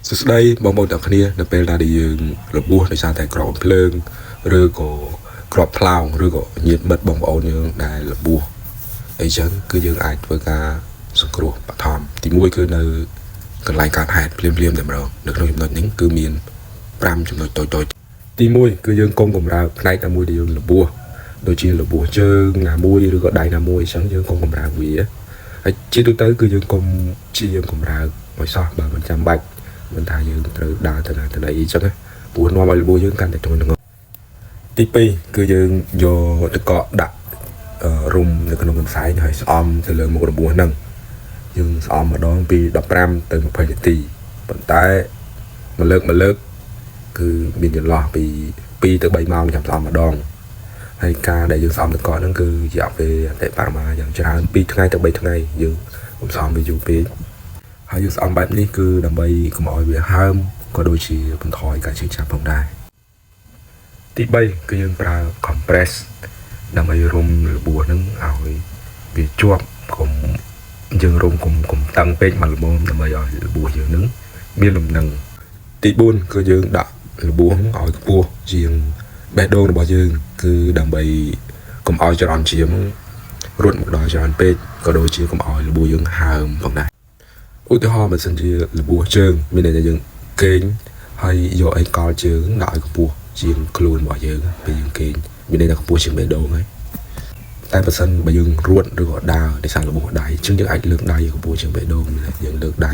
សួស្តីបងប្អូនទាំងគ្នានៅពេលដែលយើងរបួសដោយសារតែគ្រាប់ភ្លើងឬក៏គ្រាប់ផ្លោងឬក៏ញាតិមិត្តបងប្អូនយើងដែលរបួសអីចឹងគឺយើងអាចធ្វើការសង្គ្រោះបឋមទី1គឺនៅកន្លែងកើតហេតុភ្លាមៗតែម្ដងនៅក្នុងចំណុចនេះគឺមាន5ចំណុចតូចៗទី1គឺយើងកុំកម្រើកផ្នែកណាមួយដែលយើងរបួសដូចជារបួសជើងណាមួយឬក៏ដៃណាមួយអញ្ចឹងយើងកុំកម្រើកវាហើយជាទូទៅគឺយើងកុំព្យាយាមកម្រើកឲ្យសោះបើមិនចាំបាច់មិនថាយើងត្រូវដើរទៅណាទៅណីអីចឹងណាព្រោះនាំឲ្យរបួសយើងកាន់តែធ្ងន់ធ្ងរទី2គឺយើងយកទឹកកកដាក់រុំនៅក្នុងកន្សែងហើយស្អំទៅលើមុខរបួសហ្នឹងយើងស្អំម្ដងពី15ទៅ20នាទីប៉ុន្តែមួយលើកមួយលើកគឺមានចន្លោះពី2ទៅ3ម៉ោងចាំស្អំម្ដងហើយការដែលយើងស្អំទឹកកកហ្នឹងគឺរយៈពេលអតិបរមាយ៉ាងច្រើន2ថ្ងៃទៅ3ថ្ងៃយើងកុំស្អំវាយូរពេកហើយយើងស្អំបែបនេះគឺដើម្បីកុំឲ្យវាហើមក៏ដូចជាបន្ថយការឈឺចាប់ផងដែរទី3គឺយើងប្រើ compress ដើម្បីរុំរបួសហ្នឹងឲ្យវាជាប់កុំយើងរុំកុំកុំតឹងពេកមកល្មមដើម្បីឲ្យរបួសយើងហ្នឹងមានលំនឹងទី4គឺយើងដាក់របួសហ្នឹងឲ្យខ្ពស់ជាងបេះដូងរបស់យើងគឺដើម្បីកុំឲ្យចរន្តឈាមរត់មកដល់ច្រើនពេកក៏ដូចជាកុំឲ្យរបួសយើងហើមផងដែរឧទាហរណ៍បើសិនជារបួសជើងមានន័យថាយើងគេងហើយយកអីកល់ជើងដាក់ឲ្យខ្ពស់ជាងខ្លួនរបស់យើងពេលយើងគេងមានន័យថាខ្ពស់ជាងបេះដូងហើយតែបើសិនបើយើងរួតឬក៏ដើរដោយសាររបួសដៃអញ្ចឹងយើងអាចលើកដៃខ្ពស់ជាងបេះដូងយើងលើកដៃ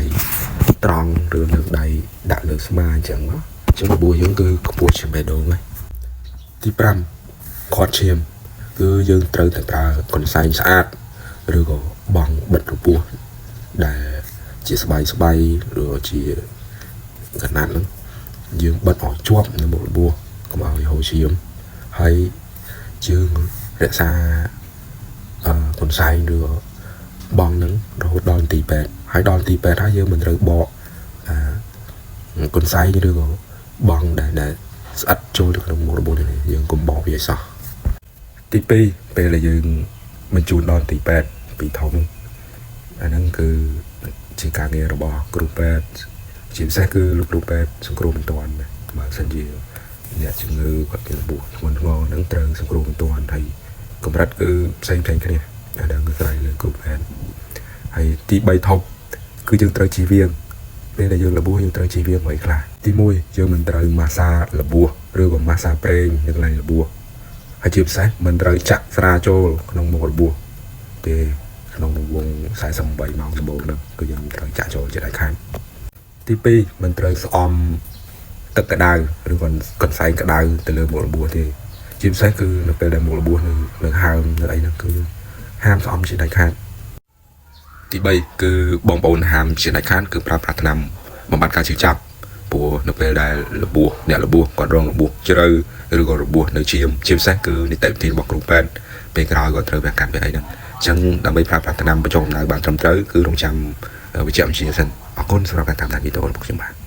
ត្រង់ឬលើកដៃដាក់លើស្មាអញ្ចឹងមកអញ្ចឹងរបួសយើងគឺខ្ពស់ជាងបេះដូងហើយទី5គ្រាប់ឈាមគឺយើងត្រូវតែប្រើកន្សែងស្អាតឬក៏បង់បិទរបួសដែលជាស្បៃស្បៃឬក៏ជាកណាត់ហ្នឹងយើងបិទឲ្យជាប់នៅមុខរបួសកុំឲ្យហូរឈាមហើយយើងរក្សាអឺកន្សែងឬក៏បង់ហ្នឹងរហូតដល់ទីពេទ្យហើយដល់ទីពេទ្យហើយយើងមិនត្រូវបកអាកន្សែងឬក៏បង់ដែលដែលស្អិតចូលទៅក្នុងមុខរបួសនេះយើងកុំបកវាឲ្យសោះទី2ពេលដែលយើងបញ្ជូនដល់ទីពេទ្យពីធំអាហ្នឹងគឺជាការងាររបស់គ្រូពេទ្យជាពិសេសគឺលោកគ្រូពេទ្យសង្គ្រោះបន្ទាន់បើសិនជាអ្នកជំងឺគាត់មានរបួសធ្ងន់ធ្ងរហ្នឹងត្រូវសង្គ្រោះបន្ទាន់ហើយកម្រិតគឺផ្សេងផ្សេងគ្នាអាហ្នឹងគឺស្រ័យលើគ្រូពេទ្យហើយទី3ធំគឺយើងត្រូវជៀសវាងពេលដែលយើងរបួសយើងត្រូវជៀសវាងអ្វីខ្លះទី1យើងមិនត្រូវម៉ាស្សារបួសឬក៏ម៉ាស្សាប្រេងនៅកន្លែងរបួសហើយជាពិសេសមិនត្រូវចាក់ស្រាចូលក្នុងមុខរបួសទេក្នុងរង្វង់48ម៉ោងដំបូងហ្នឹងគឺយើងមិនត្រូវចាក់ចូលជាដាច់ខាតទី2មិនត្រូវស្អំទឹកក្តៅឬក៏កន្សែងក្តៅទៅលើមុខរបួសទេជាពិសេសគឺនៅពេលដែលមុខរបួសនៅនៅហើមនៅអីហ្នឹងគឺហាមស្អំជាដាច់ខាតទី3គឺបងប្អូនហាមជាដាច់ខាតគឺប្រើប្រាស់ថ្នាំបំបត្តិការឈឺចាប់ព្រោះនៅពេលដែលរបួសអ្នករបួសគាត់រងរបួសជ្រៅឬក៏របួសនៅឈាមជាពិសេសគឺនីតិវិធីរបស់គ្រូពេទ្យពេលក្រោយគាត់ត្រូវវះកាត់ពេលអីហ្នឹងអញ្ចឹងដើម្បីប្រើប្រាស់ថ្នាំបញ្ចុះកម្ដៅបានត្រឹមត្រូវគឺរងចាំវិជ្ជវិទ្យាសិនអរគុណសម្រាប់ការតាមដានវីដេអូរបស់ខ្ញុំបាទ។